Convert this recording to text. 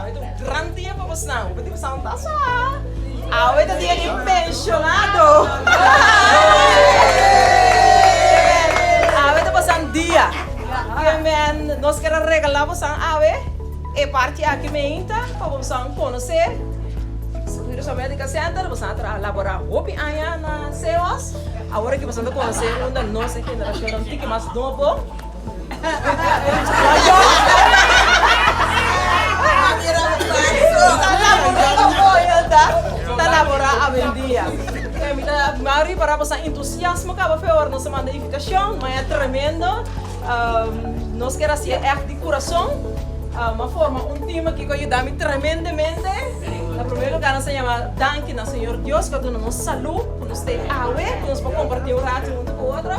Awe ta un gran dia pa bosnan. Hopi di bosnan ta sa. Awe ta dia di pensionado. Awe ta bosan dia. Amen. Nos ker a regala bosan awe e parti aki meinta pa bosan konosé Curaçao Medical Center. Bosan a traha labora hopi aña na CEOS. Awor aki bosan ta konosé unda nos e generashonnan tiki mas nobo. Ta labora awendia. Mi ta ripara boso entusiasmo kaba fe ora nos a manda invitashon. Maya tremendo. Nos ker hasié ègt di kurason. Mi a forma un team aki ku a yuda mi tremendamente. Na promé lugá nos a yama danki na Señor Dios ku a duna nos salú, ku nos ta awe, ku nos por kompartí un ratu huntu ku otro.